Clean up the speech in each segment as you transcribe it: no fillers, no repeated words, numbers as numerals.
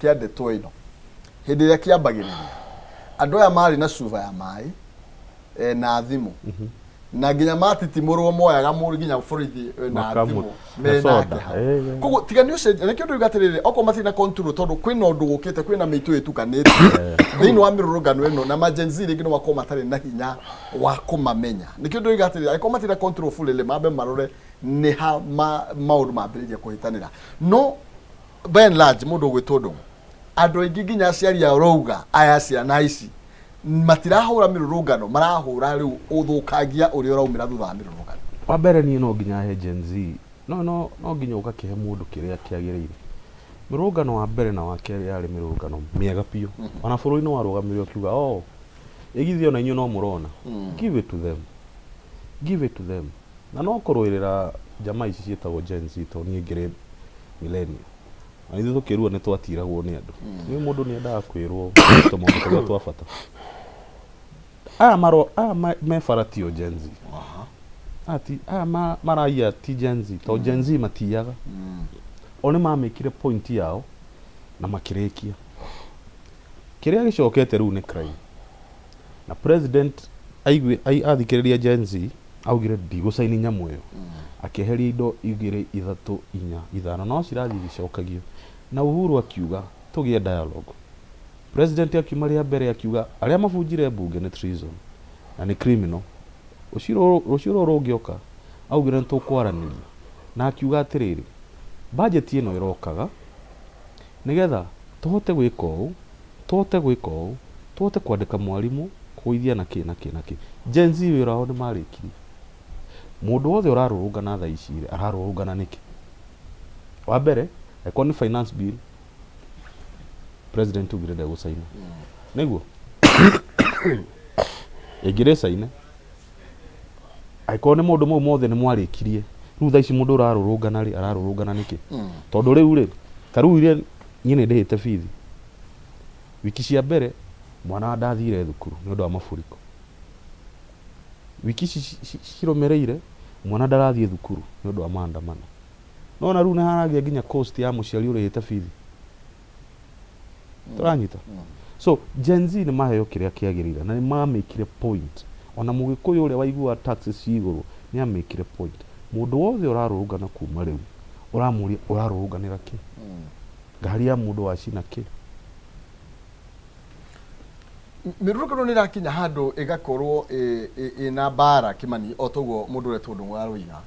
Kĩa ndeto ĩno hĩndĩ ĩrĩa kĩambagĩrĩria, andũ aya marĩ na cuba ya maĩ na thimũ, na nginya matitimũrwo moyaga mũndũ nginya borithi na thimũ na me soda. nake hau. Eh. Koguo tiga nĩ ũcenjia, nĩkĩo ndĩruga atĩrĩrĩ, okorwo matirĩ na control, tondũ kwĩna ũndũ ũkĩte, kwĩna mĩitũ ĩtukanĩte thĩinĩ wa mĩrũrũngano ĩno, na ma Gen Z rĩngĩ no makorwo matarĩ na hinya wa kũmamenya. Nĩkĩo ndĩroiga atĩrĩrĩ, angĩkorwo matirĩ na control fully rĩ, mambe marore nĩ ha maũndũ mambĩrĩria kũhĩtanĩra. No by and large, mũndũ ũgwĩtwo Ndũng'ũ, andũ aingĩ nginya aciari ao rauga aya ciana ici matirahũra mĩrũrũngano, marahũra rĩu ũthũkangia ũrĩa ũraumĩra thutha wa mĩrũrũngano. Wa mbere, niĩ no nginya he Gen Z, no nginya ũgakĩhe mũndũ kĩrĩa kĩagĩrĩire. Mĩrũrũngano wa mbere na wa kerĩ yarĩ mĩrũrũngano mĩega biũ. Ona bũrũri nĩ warũgamire ũkiuga, "Oh, ĩgithĩ ona inyuĩ no mũrona." Give it to them, give it to them. Na no kũrũĩrĩra jamaa ici ciĩtagwo Gen Z, tondũ niĩ ngĩrĩ millennial na ithuĩ tũkĩrua nĩ twatiragwo nĩ andũ. Nĩ mũndũ nĩ endaga kwĩrwo tũmaũndũ tũrĩa twa bata. Aya maro aya me bara tio Gen Z. Ati aya maraiya ti Gen Z, tondũ Gen Z matiyaga. O nĩ mamĩkire point yao na makĩrĩkia. Kĩrĩa gĩcokete rĩu nĩ crime. Na president aigue athikĩrĩria Gen Z, augire ndigũcaini nyamũ ĩyo. Akĩeheria indo igĩrĩ, ithatũ, inya, ithano, no cirathiĩ igĩcokagio. Na Uhuru akiuga tũgĩe dialogue. President akiuma rĩa mbere akiuga arĩa mabunjire mbunge nĩ treason na nĩ criminal. Rũciũ rũrũ rũngĩoka augire nĩ tũkwaranĩria, na akiuga atĩrĩrĩ, budget ĩno ĩrokaga nĩgetha tũhote gwĩka ũũ, tũhote gwĩka ũũ, tũhote kwandĩka mwarimũ, kũgũithia na kĩ na kĩ na kĩ. Gen Z wĩra wao nĩ marĩkirie. Mũndũ wothe ũrarũrũngana thaa ici rĩ, ararũrũngana nĩkĩ? Wa mbere, angĩkorwo nĩ finance bill, president augire ndegũcaina, nĩguo ĩngĩrĩ caine. Angĩkorwo nĩ maũndũ mau mothe nĩ mwarĩkirie, rĩu thaa ici mũndũ ũrarũrũngana rĩ, ararũrũngana nĩkĩ? Tondũ rĩu rĩ, ta rĩu iria niĩ nĩ ndĩhĩte bithi, wiki cia mbere mwana ndathire thukuru nĩ ũndũ wa mafuriko. Wiki ici cirũmĩrĩire mwana ndarathiĩ thukuru nĩ ũndũ wa maandamano. Nona rĩu nĩ haragĩa nginya cost ya mũciari ũrĩhĩte bithi. Tũranyita? So Gen Z nĩ maheo kĩrĩa kĩagĩrĩire na nĩ mamĩkire point. Ona Mũgĩkũyũ ũrĩa waiguaga taxes ci igũrũ nĩ amĩkire point. Mũndũ wothe ũrarũrũngana kuma rĩu, ũramũria, ũrarũrũnganĩra kĩ? Ngari ya mũndũ wacina kĩ? Mĩrũrũngano nĩ ĩrakinya handũ ĩgakorwo ĩna mbara, Kĩmani, o toguo mũndũ ũretwo Ndũng'ũ aroiga.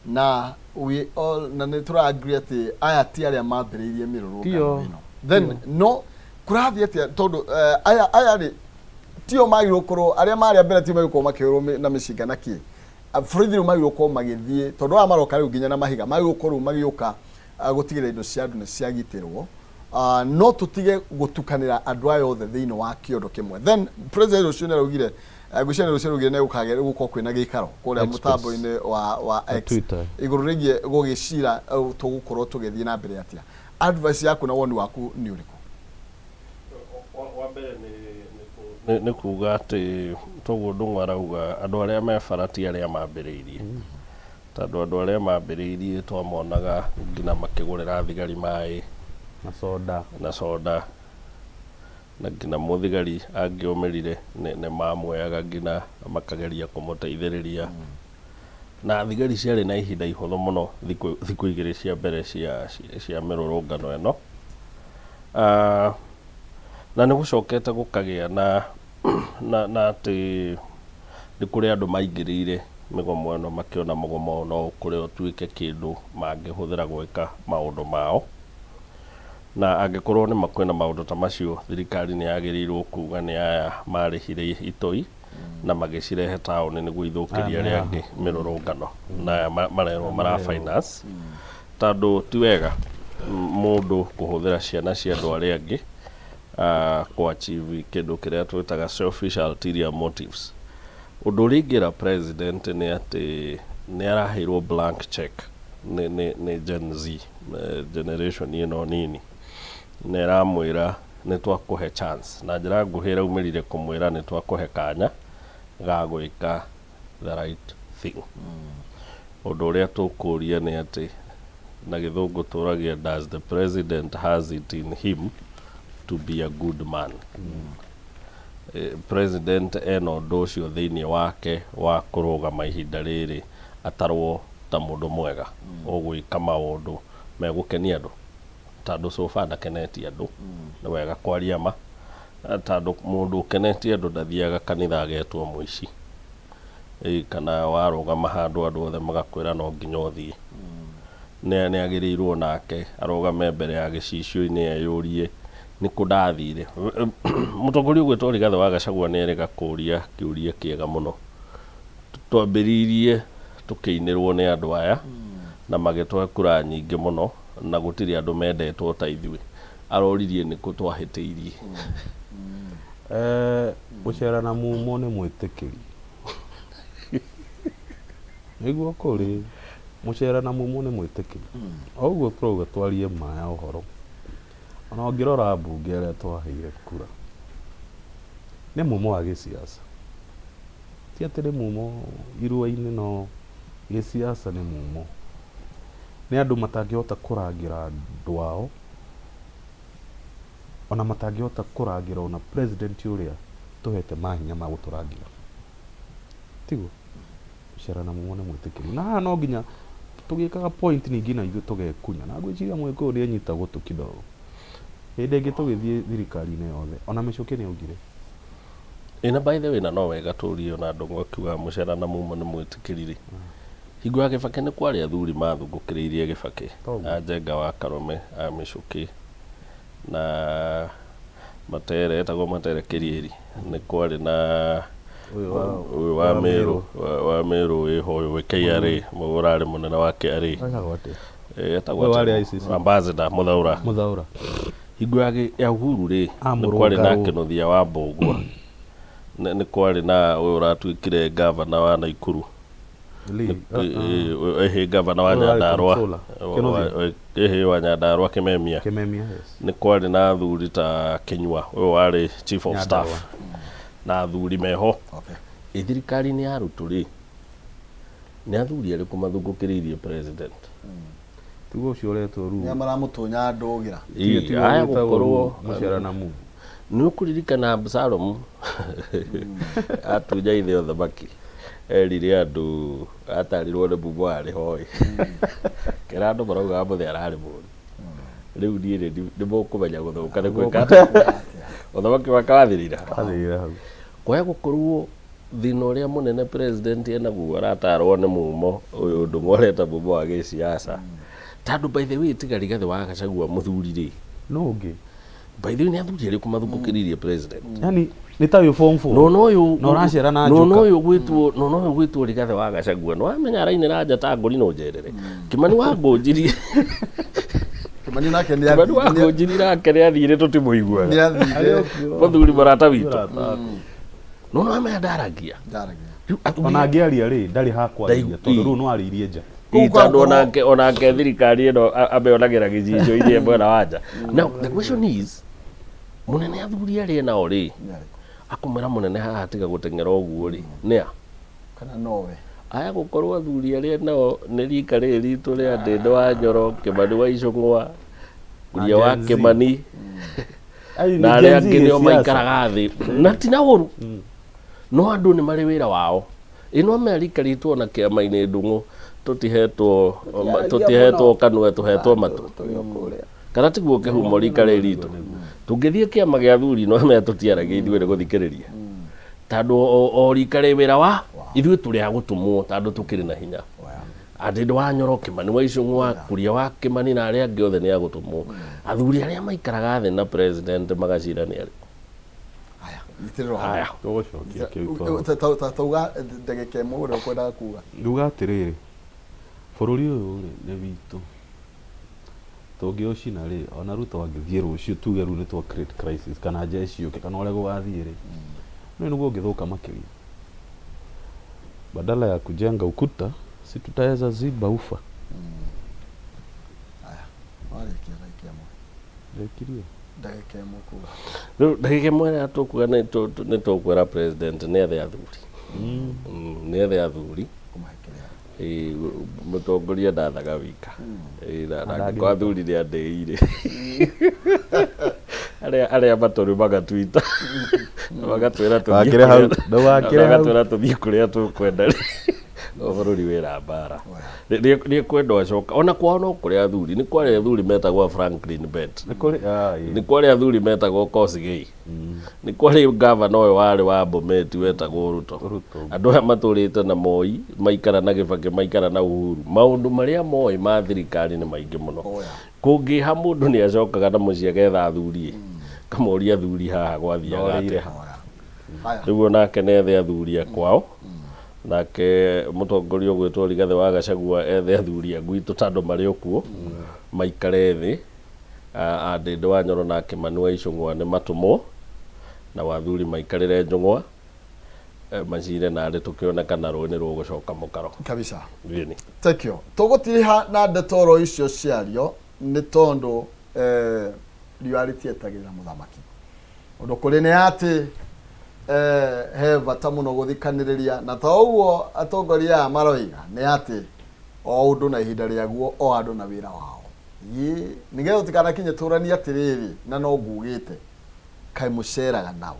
Na we all na nĩ tũra agree atĩ aya ti arĩa mambĩrĩirie mĩrũrũngano Tio. ĩno. Then no kũrathiĩ atĩa? Tondũ aya rĩ, tio magĩrĩirwo gũkorwo arĩa marĩ a mbere, tio magĩrĩirwo gũkorwo makĩhũrwo na mĩcinga na kĩ. Borithi rĩu magĩrĩirwo gũkorwo magĩthiĩ, tondũ aya maroka rĩu nginya na mahiga, magĩrĩirwo gũkorwo rĩu magĩũka gũtigĩrĩra indo cia andũ nĩ ciagitĩrwo. No tũtige gũtukanĩra andũ aya othe thĩinĩ wa kĩondo kĩmwe. Then president rũciũ nĩ araugire, ngwĩciria nĩ rũciũ araugire nĩ gũkagĩa gũkorwo kwĩna gĩikaro kũrĩa Express. Mũtambo-inĩ wa Na X Twitter. Igũrũ rĩgiĩ gũgĩcira tũgũkorwo tũgĩthiĩ na mbere atĩa. Advice yaku na woni waku nĩ ũrĩkũ? Wa mbere nĩ kuga atĩ toguo Ndung'u arauga, andũ arĩa me bara ti arĩa mambĩrĩirie, tondũ andũ arĩa mambĩrĩirie twamonaga nginya makĩgũrĩra thigari maĩ na soda. Na soda, na nginya mũthigari angĩomĩrire nĩ mamuoyaga nginya makageria kũmũteithĩrĩria. Na thigari ciarĩ na ihinda ihũthũ mũno thikũ 2 cia mbere cia mĩrũrũngano ĩno. Na nĩ gũcokete gũkagĩa na atĩ nĩ kũrĩ andũ maingĩrĩire mĩgomo ĩno makĩona mũgomo ũyũ no ũkũre ũtuĩke kĩndũ mangĩhũthĩra gwĩka maũndũ mao. Na angĩkorwo nĩma kwĩna maũndũ ta macio, thirikari nĩ yagĩrĩirwo kuga nĩ aya marĩhire itoi na magĩcirehe taũni nĩguo ithũkĩrie Aya arĩa me angĩ mĩrũrũngano, na aya marerwo mara finance, tondũ ti wega mũndũ kũhũthĩra ciana cia andũ arĩa angĩ kũ achieve kĩndũ kĩrĩa twĩtaga selfish ulterior motives. Ũndũ ũrĩa ingĩra president nĩ atĩ nĩ araheirwo blank check nĩ Gen Z, generation ĩno nini, na ĩramwĩra nĩ twakũhe chance. Na njĩra nguhĩ ĩraumĩrire kũmwĩra nĩ twakũhe kanya ga gwĩka the right thing. Ũndũ ũrĩa tũkũria nĩ atĩ, na Gĩthũngũ tũragia, does the president has it in him? to be a good man. President ena ũndũ ũcio thĩinĩ wake wa kũrũgama ihinda rĩrĩ atarwo ta mũndũ mwega ũgwĩka maũndũ megũkenia andũ, tondũ so far ndakenetie andũ. Nĩ wega kwaria ma, tondũ mũndũ ũkenetie andũ ndathiaga kanitha agetwo mũici. Kana warũgama handũ andũ othe magakwĩra no nginya ũthiĩ. Nĩ agĩrĩirwo nake arũgame mbere ya gĩcicio-inĩ eyũrie nĩkũ ndathire. Mũtongoria ũgwĩtwo Rigathĩ wa Gachagua nĩ erĩga kũria kĩũria kĩega mũno. Twambĩrĩirie tũkĩinĩrwo nĩ andũ aya na magĩtũhe kura nyingĩ mũno na gũtirĩ andũ mendetwo ta ithuĩ. Aroririe nĩkũ twahĩtĩirie. Gũcera na mumo nĩ mwĩtĩkĩri. Nĩguo kũrĩ, mũcera na mumo nĩ mwĩtĩkĩri. O ũguo tũrauga twarie ma ya ũhoro. Ona ũngĩrora mbunge arĩa twaheire kura, nĩ mumo wa gĩsiasa. Ti atĩ nĩ mumo irua-inĩ, no gĩsiasa nĩ mumo. Nĩ andũ matangĩhota kũrangĩra andũ ao, ona matangĩhota kũrangĩra ona president ũrĩa tũhete mahinya ma gũtũrangĩra. Tiguo? Mũcera na mumo nĩ mwĩtĩkĩri. Na haha no nginya tũgĩkaga point ningĩ na ithuĩ tũgekunya. Na ngwĩciria Mũgĩkũyũ nĩ anyita gũtũ kidogo. Hĩndĩ ĩngĩ tũgĩthiĩ thirikari-inĩ yothe, ona Mĩchũkĩ nĩ augire. Ĩ na by the way, na no wega tũrie ona Ndũng'ũ akiuga mũcera na mumo nĩ mwĩtĩkĩri rĩ, hingo ya Gĩbakĩ nĩ kwarĩ athuri mathungũkĩrĩirie Gĩbakĩ. Toguo. A Njenga wa Karũme, a Mĩchũkĩ na Matere, etagwo Matere Kĩriĩri. Nĩ kwarĩ na Ũyũ ũyũ wa Meru, wa Meru wĩho ũyũ wĩ KRA, ũrarĩ mũnene wa KRA. Etagwo atĩa? Etagwo Ũyũ warĩ atĩa? ICC. Ambassador Muthaura. Muthaura. Hingo ya Uhuru rĩ, Ah, nĩ kwarĩ na Mũrũngarũ. Kĩnuthia wa Mbũgua. Nĩ kwarĩ na ũyũ ũratuĩkire gavana wa Naikuru. Ĩhĩ, gavana wa Ũyũ warĩ Nyandarua. controller. Kĩnuthia. Ĩhĩ, wa Nyandarua, Kĩmemia. Kĩmemia, yes. Nĩ kwarĩ na athuri ta Kĩnyua, ũyũ warĩ chief of Nyandarua. staff, na athuri meho. Okay. Ĩ thirikari-inĩ ya Ruto rĩ, nĩ athuri arĩkũ mathungũkĩrĩirie president? Tiguo ũcio ũretwo Nĩa Ruo. maramũtũnya ndũgĩra. Tiga Aya wĩtagwo gũkorwo Mũcera na mumo. Nĩ ũkũririkana Absalomu atunya ithe ũthamaki, erire andũ atarirwo nĩ mumo arĩ hoe, kera andũ maraugaga mũthee ararĩ mũru. Rĩu niĩ rĩ, nĩ mũkũmenya gũthũka nĩ gwĩka atĩa, ũthamaki wake wathirire hau. Athirire hau. Kwaya gũkorwo thĩna ũrĩa mũnene president enaguo aratarwo nĩ mumo ũyũ ũndũ mwareta mumo wa gĩsiasa, tondũ by the way, tiga Rigathĩ wa Gachagua mũthuri rĩ, No ũngĩ. By the way, nĩ athuri arĩkũ mathungũkĩrĩirie president? Yani nĩ ta wĩ form 4. Nona ũyũ Na ũracera na nona njuka. Ũyũ gwĩtwo, nona ũyũ gwĩtwo Rigathĩ wa Gachagua, nĩ wamenya arainĩra njata ngũri no njerere. Kĩmani wa Ngũnjiri. Kĩmani nake nĩ Kĩmani wa Ngũnjiri nake nĩ athire, tũtimũiguaga. Nĩ athire. Mũthuri mũrata witũ, nona wamenya ndaragia. Ndaragia. Rĩu athuri Ona angĩaria rĩ, ndarĩ hakwarĩria tondũ rĩu no arĩirie nja. Kũu Ĩ, tondũ kwakorwo- onake thirikari ĩno amĩonagĩra gĩcicio-inĩ e mwena wa nja. Now the question is, mũnene athuri arĩa nao rĩ, Nĩ arĩkũ? Akumĩra mũnene haha tiga gũteng'era ũguo rĩ, nĩa? Kana nowe. Aya gũkorwo athuri arĩa nao nĩ rika rĩrĩ ritũ rĩa Ndĩndĩ wa Nyoro, Kĩmani wa Icũng'wa, Kuria wa Gen Z. Kĩmani Ai, nĩ na arĩa Gen Z angĩ nĩo gĩsiasa. maikaraga thĩ na ti na ũru, no andũ nĩ marĩ wĩra wao. Ĩno ame rika ritũ ona kĩama-inĩ ndung'u tũtihetwo Tũtiaragia tũtihetwo mũno. kanua, tũhetwo matũ. Tũrĩ o kũrĩa. Kana tiguo kĩhumo rika rĩrĩ ritũ tũngĩthiĩ kĩama gĩa athuri no mea tũtiaragia ithuĩ nĩ gũthikĩrĩria, tondũ o rika rĩ wĩra wa ithuĩ tũrĩ a gũtũmwo, tondũ tũkĩrĩ na hinya. Andĩndĩ wa Nyoro, Kĩmani wa Icũng'wa, Kuria wa Kĩmani na arĩa angĩ othe nĩ a gũtũmwo. Athuri arĩa maikaraga thĩ na president magacira nĩ arĩkũ? Aya, nyitĩrĩrwo hau. Aya. Tũgũcokia kĩu tondũ Tauga ndagĩka ĩmwe ũrĩa ũkwendaga kuga. Nduga atĩrĩrĩ, bũrũri ũyũ rĩ nĩ witũ, tũngĩũcina rĩ, ona Ruto angĩthiĩ rũciũ tuge rĩu nĩ twa create crisis kana jeshi yũke kana ũrĩa gũgathiĩ rĩ, nĩ nĩguo ũngĩthũka makĩria. Badala ya kujenga ukuta, si tutaweza ziba ufa. Aya, warĩkia ndagĩka ĩmwe. Ndĩkirie. Ndagĩka ĩmwe kuga. Rĩu ndagĩka ĩmwe ĩrĩa tũkuga nĩ tũkwĩra president nĩ ethe athuri. Nĩ ethe athuri. Kũmahe kĩrĩa. Ĩĩ, mũtongoria ndathaga wika. Ĩĩ, na angĩkorwo athuri nĩ andĩire. Arĩa arĩa matũrĩmaga Twitter na magatwĩra tũthiĩ Ndũgakĩre hau, kũrĩa- ndũgakĩre na hau. magatwĩra tũthiĩ kũrĩa tũkwenda rĩ, no bũrũri wĩna mbara. Nĩ kwendwo acoka ona kwao no kũrĩ athuri, nĩ kwarĩ athuri metagwo Franklin Bett. Nĩ kũrĩ ah, ĩĩ. Nĩ kwarĩ athuri metagwo Kosgei. Nĩ kwarĩ ngavana ũyũ warĩ wa Bomet wetagwo Ruto. Ruto. Andũ aya matũrĩte na Moi, maikara na Kibaki, maikara na Uhuru. Maũndũ marĩa moĩ ma thirikari nĩ maingĩ mũno. Oh, yeah. Kũngĩha mũndũ nĩ acokaga na mũciĩ agetha athuri ĩ, kamoria athuri haha gwathiaga Ndorĩire atĩa. ha. Oh, yeah. Haya. Rĩu onake nĩ ethe athuri a kwao. Nake mũtongoria ũgwĩtwo Rigathĩ wa Gachagua ethe athuri a gwitũ tondũ marĩ o kuo, maikare thĩ. A Ndĩndĩ wa Nyoro na Kĩmani wa Icũng'wa nĩ matũmwo, na athuri maikarĩre njũng'wa, macire narĩ tũkĩone kana rũĩ nĩ rũgũcoka mũkaro. Kabisa. Ĩni. Thank you. Tũgũtiriha na ndeto oro icio ciario nĩ tondũ eh, riũa rĩtietagĩrĩra mũthamaki. Ũndũ kũrĩ nĩ atĩ eh, he bata mũno gũthikanĩrĩria na ta ũguo atongoria aya maroiga nĩ atĩ o ũndũ na ihinda rĩaguo o andũ na wĩra wao. Ĩ, nĩgetha tũtikanakinye tũranie atĩrĩrĩ na no ngugĩte kaĩ mũceraga nao.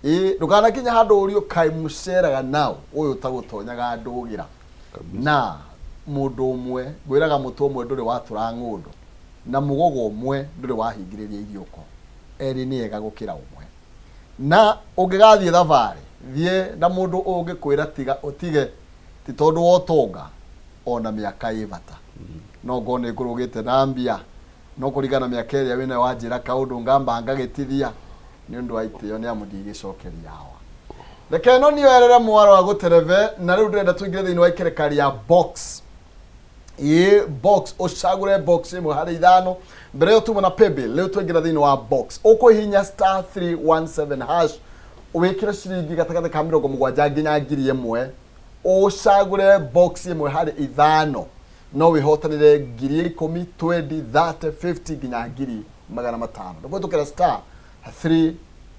Ĩ, ndũkanakinye handũ ũrio kaĩ mũceraga nao ũyũ ũtagũtonyaga ndũgĩra. Na mũndũ ũmwe ngwĩraga mũtwe ũmwe ndũrĩ watũra ng'ũndũ na mũgogo ũmwe ndũrĩ wahingĩrĩria iriũko. Erĩ nĩ ega gũkĩra ũmwe. Na ũngĩgathiĩ thabarĩ thiĩ na mũndũ ũngĩkwĩra tiga ũtige ti tondũ wa ũtonga ona mĩaka ĩ bata. No ngorwo nĩ ngũrũgĩte na mbia no kũringana na mĩaka ĩrĩa wĩnayo wanjĩra kaũndũ ngamba ngagĩtithia nĩ ũndũ wa itĩo nĩ amu ndigĩcokeria awa. Reke ĩno nĩyo erere mwaro wa gũterebe na rĩu ndĩrenda tũingĩre thĩinĩ wa ikereka rĩa box. Ĩ box ũcagũre box ĩmwe harĩ ithano mbere ĩyo tuma na paybill rĩu twaingĩra thĩinĩ wa box ũkũhihinya star 317 hash wĩkĩre ciringi gatagatĩ ka 70 nginya 1000 ũcagũre box ĩmwe harĩ ithano no wĩhotanĩre 10,000 20 30 50 nginya 500,000. Ndũkũhĩtũkĩra star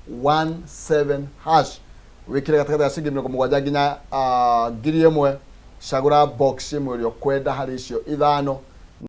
317 hash wĩkĩre gatagatĩ ga ciringi 70 nginya 1000 cagũra box ĩmwe ĩrĩa ũkwenda harĩ icio ithano.